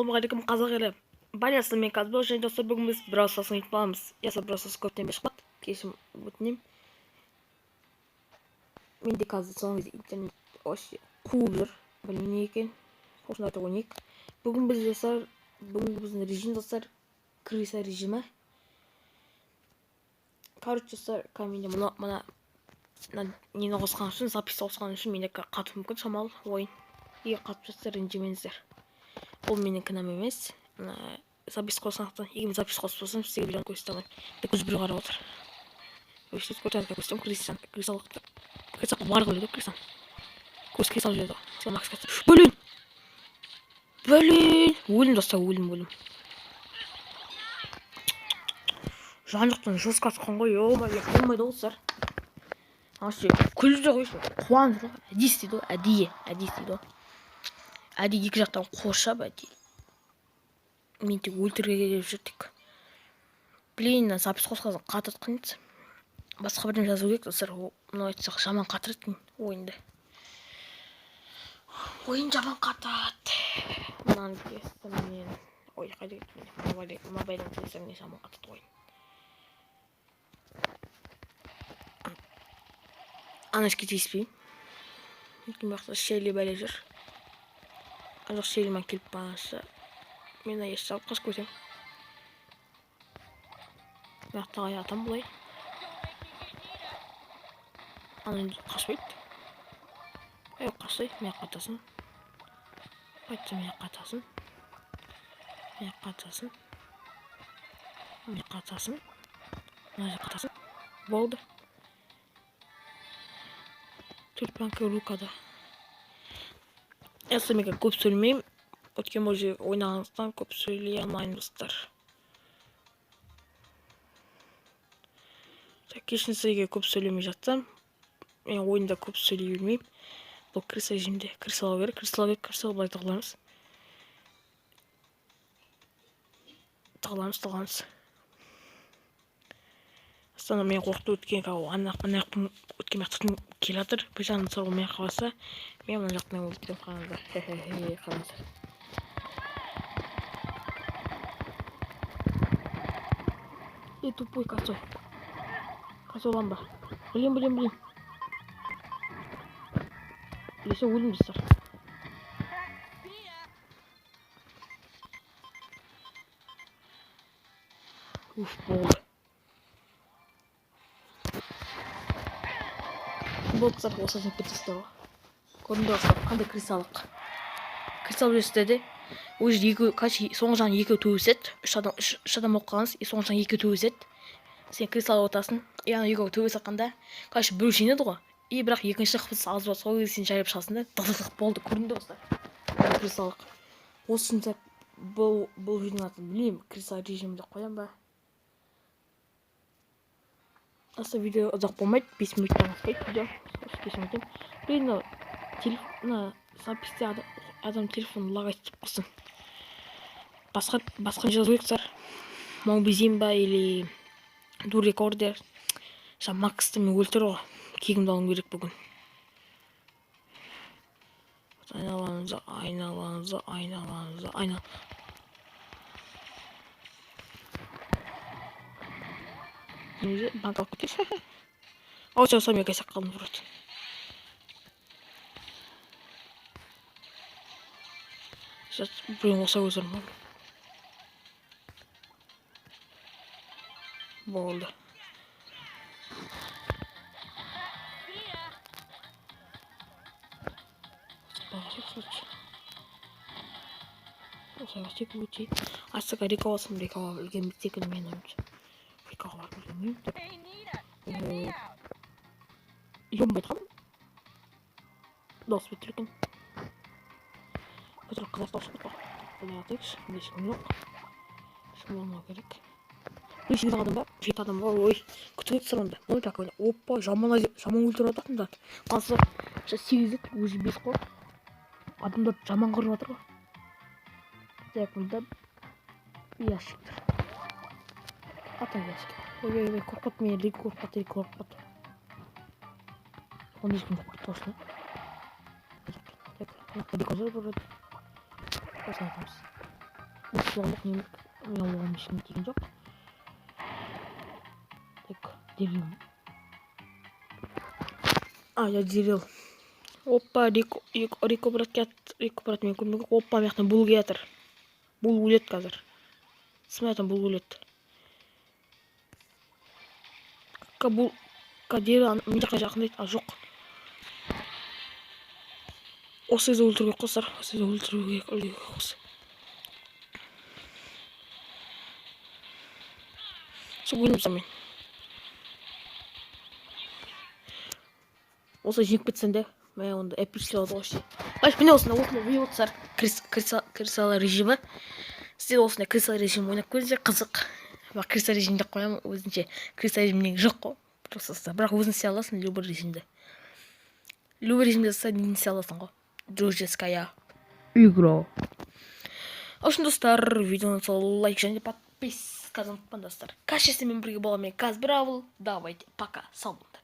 Ассалаумағалейкум, қазақ елі. Байланысты мен Казбек және достар, бүгін біз Brawl Stars ойнайтын боламыз. Яса Brawl Stars көптен бері шықпады. Кешірім өтінемін. Менде қазір соңғы кезде интернет вообще қуып жүр. Білмеймін не екен. Сол үшін давайте ойнайық. Бүгін біз достар, бүгінгі біздің режим достар, крыса режимі. Короче, достар, менде мына мына нені қосқан үшін, запись қосқан үшін менде қатуы мүмкін шамалы ойын. Егер қатып жатса, ренжімеңіздер. Бұл менің кінәм емес. Мына запись қосқандықтан, егер мен запись қосып болсам, сізге видеоны көрсете алмаймын. Тек көз біреу қарап отыр. Өйстіп көрсетіп көрсетемін, крыса, крысалық. Крыса барлығы біледі, крыса. Көз кесе салып жіберді. Сен Макс кетті. Блин! Блин! Өлдім, достар, өлдім, өлдім. Жан жақтан жестко атқан ғой, ё-моё, болмайды ғой, достар. Вообще күліп жүр ғой, қуанып жүр ғой. Әдейі істейді ғой, әдейі, әдейі істейді ғой. Әдейі екі жақтан қоршап, әдейі. Мен тек өлтіруге келіп жүр тек. Блин, мына запись қосқан қатыртқан еді. Басқа бірдеме жазу керек, достар. Мынау айтсақ жаман қатырады ойынды. Ойын жаман қатады. Мынаны кестім мен. Ой, қайда кеттім мен? Мобайлдан кестім, не жаман қатады ойын. Ана ешке тиіспеймін. Өйткені бұл жақта Шелли бәле жүр. Ана жоқ, Шелли маған келіп бағанасы. Мен аяш салып қашып кетемін. Бұл жақта атам былай. Ана енді қашпайды. Ей, қашсай, мен қатасын. Қайтса, мен қатасын. Мен қатасын. Мен қатасын. Мына жаққа қатасын. Болды. Төрт банка рукада. Ясы мен көп сөйлемеймін. Өйткені бұл жерде ойнағандықтан көп сөйлей алмаймын, достар. Кешіріңіз, егер көп сөйлемей жатсам, мен ойында көп сөйлей бермеймін. Бұл крыса режимде крыса алу керек, крыса алу керек, крыса былай тығыламыз. Тығыламыз, тығыламыз. Астана мен қорқытты, өткен ана ана жақтан өткен жақтан келе жатыр. Бір жағынан сол мен қалса, мен мына жақтан өлтіремін, қараңыздар. Хе-хе-хе, қараңыздар. Ей, тупой косой. Косойланба. Блин, блин, блин. Білесе өлдім, достар. Уф, болды. Болды, достар, осы жеңіп кетесіздер ғой. Көрдіңдер, достар, қандай крысалық. Крысалық жүресіздер де. Ол жерде екі, короче, соңғы жағынан екеуі төбелеседі. Үш адам, үш адам болып қалғансыз, и соңғы жағынан екеуі төбелеседі. Сен крысалық отырасың, и ана екеуі төбелесіп жатқанда, короче, біреу жеңеді ғой. И бірақ екінші қыз аз болады, сол кезде сен жайлап шығасың да, дық болды, көрдіңдер, достар. Крысалық. Осы үшін бұл видеоның атын білмеймін, крыса режимі деп қоямын ба? Аса видео ұзақ болмайды, 5 минуттан аспайды видео. Кешірім өтінемін. Блин, мынау телефон, мына записьте адам телефон лагать етіп қалсын. Басқа басқа жазу керек, достар. Мобизин ба или ду рекордер. Жаңа Максты мен өлтір ғой. Кегімді алуым керек бүгін. Айналамыз, айналамыз, айналамыз, айна. Неге банк алып кетейік? Ой, все, мен косяк қалдым вроде. Сейчас, блин, осы өздерім. Болды. Асыға Рико алсам, Рико үлгермейді секілді менің ойымша. Рикоға барып үлгермеймін деп. Ем айтқан. Дауыс бітір екен. Қазір қазақ дауыс шығып тұр. Былай атайықшы, ешкім жоқ. Ешкім болмау керек. Ой, сегіз адам ба? Жеті адам ба? Ой, күтіп отырсың онда. Ой, так, опа, жаман жаман өлтіріп жатыр. Қалса, сегіз еді, уже бес қой. Адамдар жаман қырып жатыр ғой. Так, мында ящик тұр. Ата ящик. Ой, ой, ой, қорқытты мені, Рико қорқытты, Рико қорқытты. Оны ешкім қорқытты, точно. Так, мына Рико жүр вроде. Осыны атамыз. болған жоқ, мен оған ешкім тиген жоқ. Так, Дэрил. А, я Дэрил. Опа, Рико, Рико брат келатыр. Рико брат мен көрмеген. Опа, мына жақтан Бул келатыр. Бул өледі қазір. Смерть, Бул өледі. Бул Дэрил мына жаққа жақындайды. А, жоқ. Осы кезде өлтіру керек, достар. Осы кезде өлтіру керек, өлтіру керек осы. Сол өлемін мен. Осы жеңіп кетсем де, мә, онда эпический болады ғой. Короче, міне осындай осындай видео, достар. Крысалар режимі. Сіздер осындай крыса режимі ойнап көріңіздер, қызық. Бірақ крыса режим деп қоямын, өзінше крыса режим негізі жоқ қой. Просто бірақ өзің істей аласың любой режимде. Любой режимде не істей аласың ғой. Дружеская игра. В общем, достар, видеоны сол лайк және подписка ұмытпаңдар, достар. Кәшесімен бірге болған мен, Казбравл. Давайте, пока, сау болыңдар.